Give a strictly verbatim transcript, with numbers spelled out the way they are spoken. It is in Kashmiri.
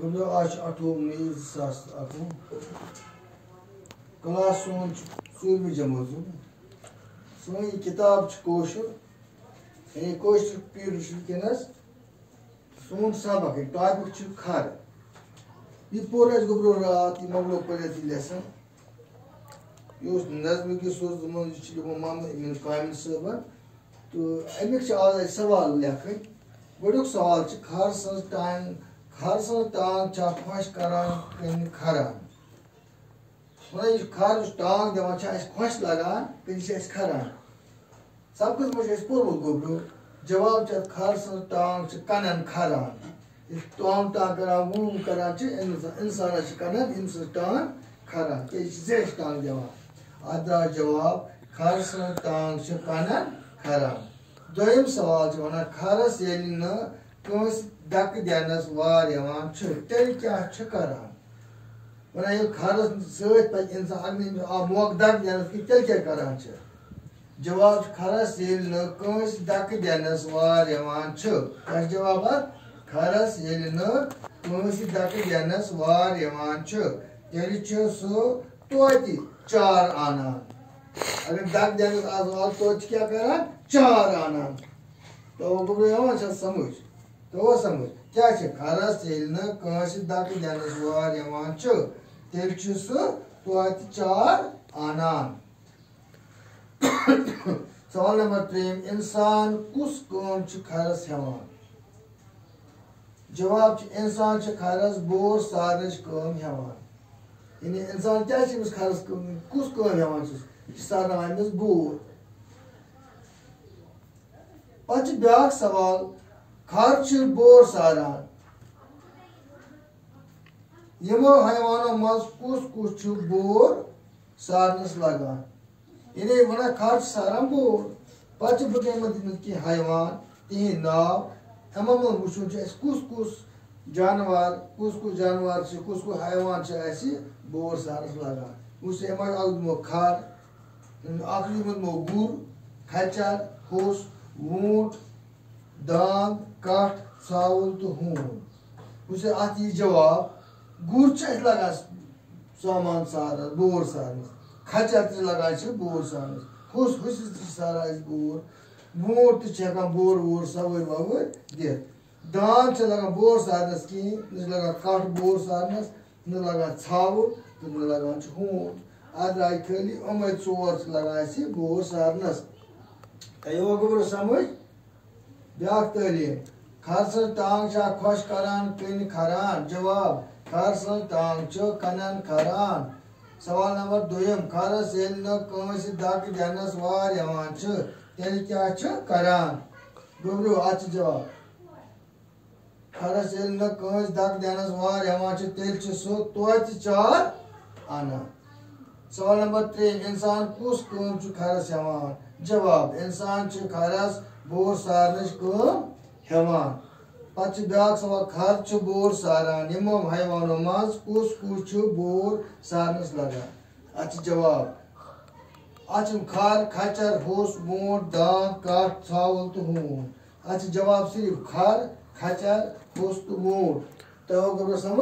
گوٚبرو، آز چھُ اَٹھووُہ مئی زٕ ساس تہٕ اَکوُہ۔ کلاس سون چھُ ژوٗرمہِ جمٲژ ہُنٛد۔ سٲنۍ یہِ کِتاب چھِ کٲشُر۔ یعنی کٲشُر پیٖرِتھ چھُ وٕنکیٚنَس سون سبق، یہِ topic چھُ کھر۔ یہِ پوٚر اَسہِ گوٚبرو راتھ، یہِ مۄکلو پٔرِتھ یہِ lesson۔ یہِ اوس نظمہِ کِس سوزمُت، یہِ چھُ لیوٗکھمُت محمد امیٖن کامل صٲبن۔ تہٕ اَمِکۍ چھِ آز اَسہِ سوال لیکھٕنۍ۔ گۄڈٕنیُک سوال چھُ، کھر سٕنٛز ٹانٛگ، کھر سٕنٛز ٹانٛگ چھا خۄش کران کِنہٕ کھران؟ وَنان، یہِ کھر یُس ٹانٛگ دِوان چھِ، اَسہِ خۄش لگان کِنہٕ یہِ چھِ اَسہِ کھران؟ سبقس منٛز چھُ اَسہِ پوٚرمُت گوٚبرو۔ جواب چھُ اَتھ، کھر سٕنٛز ٹانٛگ چھِ کنن کھران۔ ییٚلہِ ٹانٛگ ٹانٛگ کران، وُم کران چھِ، اِنسان، اِنسانس چھِ کنن أمۍ سٕنٛز ٹانٛگ کھران، کیٛازِ یہِ چھِ زیچھِ ٹانٛگ دِوان۔ اَتھ درٛاو جواب، کھر سٕنٛز ٹانٛگ چھِ کنن کھران۔ دوٚیِم سوال چھُ وَنان، کھرس ییٚلہِ نہٕ کٲنٛسہِ دَکہٕ دِنس وار یِوان چھُ، تیٚلہِ کیٛاہ چھُ کران؟ وَنان، ییٚلہِ کھرس سۭتۍ پَکہِ اِنسان، اگر نہٕ أمِس آو موقعہٕ دَکہٕ دِنس کِہیٖنۍ، تیٚلہِ کیٛاہ کران چھِ؟ جواب چھُ، کھرس ییٚلہِ نہٕ کٲنٛسہِ دَکہٕ دِنس وار یِوان چھُ۔ کیٛاہ چھُ جواب اَتھ؟ کھرس ییٚلہِ نہٕ کٲنٛسہِ دَکہٕ دِنس وار یِوان چھُ، تیٚلہِ چھُ سُہ توتہِ چار اَنان۔ اگر دَکہٕ دِنس آز وار، توتہِ چھِ کیٛاہ کران؟ چار اَنان۔ تو گوٚبرو، یِوان چھا سمجھ؟ تو سمجھ۔ کیٛاہ چھِ کھرس ییٚلہِ نہٕ کٲنٛسہِ دَکہٕ دِنس وار یِوان چھُ، تیٚلہِ چھُ سُہ توتہِ چار اَنان۔ سوال نمبر ترٛیٚیِم، اِنسان کُس کٲم چھُ کھرس ہٮ۪وان؟ جواب چھُ، اِنسان چھُ کھرس بور سارنٕچ کٲم ہٮ۪وان۔ یعنی اِنسان کیٛاہ چھُ أمِس کھرس کٲم، کُس کٲم ہٮ۪وان چھُس؟ یہِ چھُ سارناوان أمِس بور۔ پتہٕ چھُ بیٛاکھ سوال، کھر چھُ بور ساران۔ یِمو حیوانو منٛز کُس کُس چھُ بور سارنَس لگان؟ یعنی وَنان، کھر چھُ ساران بور۔ پتہٕ چھِ بہٕ تۄہہِ منٛز دِتمٕتۍ کینٛہہ حیوان، تِہِنٛدۍ ناو۔ یِمَن منٛز وٕچھُن چھُ اَسہِ کُس کُس جانوار، کُس کُس جانوار چھِ، کُس کُس حیوان چھِ اَسہِ بور سارنَس لگان۔ وٕچھ سا، یِمَن اَکھ دِمو کھر، اَکھ دِمو گُر، کھچر، ہوٚس، ووٗنٛٹ، داند، کٹھ، ژھاوُل تہٕ ہوٗن۔ وٕچھ سا، اَتھ یی جواب۔ گُر چھُ اَسہِ لگان سامان سارنَس، بور سارنَس۔ کھچر تہِ لگان چھِ بور سارنَس۔ ہوٚس، ہوٚسِس تہِ چھِ ساران أسۍ بور۔ ووٗنٛٹ تہِ چھِ ہٮ۪کان بور وور سوٲرۍ ووٲرۍ دِتھ۔ داند چھِ لگان بور سارنَس کِہیٖنۍ، نہ چھِ لگان کٹھ بور سارنَس، نہ لگان ژھاوُل تہٕ نہ لگان چھُ ہوٗن۔ اَتھ درٛاے خٲلی یِمَے ژور چھِ لگان اَسہِ بور سارنَس۔ تۄہہِ یِوان گوٚبرو سمجھ؟ بیٛاکھ تعلیٖم۔ کھر سٕنٛز ٹانٛگ چھا خۄش کران کِنہٕ کھران؟ جواب، کھر سٕنٛز ٹانٛگ چھِ کنن کھران۔ سوال نمبر دوٚیِم، کھرس ییٚلہِ نہٕ کٲنٛسہِ دَکہٕ دِنَس وار یِوان چھِ، تیٚلہِ کیٛاہ چھِ کران؟ گوٚبرو، اَتھ چھِ جواب۔ کھرس ییٚلہِ نہٕ کٲنٛسہِ دَکہٕ دِنَس وار یِوان چھِ، تیٚلہِ چھِ سُہ توتہِ چار اَنان۔ سوال نمبر ترٛےٚ، اِنسان کُس کٲم چھُ کھرس ہٮ۪وان؟ جواب، اِنسان چھُ کھرس بور سارنٕچ کٲم ہٮ۪وان۔ پتہٕ چھُ بیٛاکھ سوال، کھر چھُ بور ساران، یِمو حیوانو منٛز کُس کُس چھُ بور سارنَس لگان؟ اَتھ چھِ جواب، اَتھ چھِ کھر، کھچر، ہوٚس، ووٗنٛٹ، داند، کٹھ، ژھاوُل تہٕ ہوٗن۔ اَتھ چھِ جواب صرف کھر، کھچر، ہوٚس تہٕ ووٗنٛٹ۔ تۄہہِ آو گوٚبرو سمجھ؟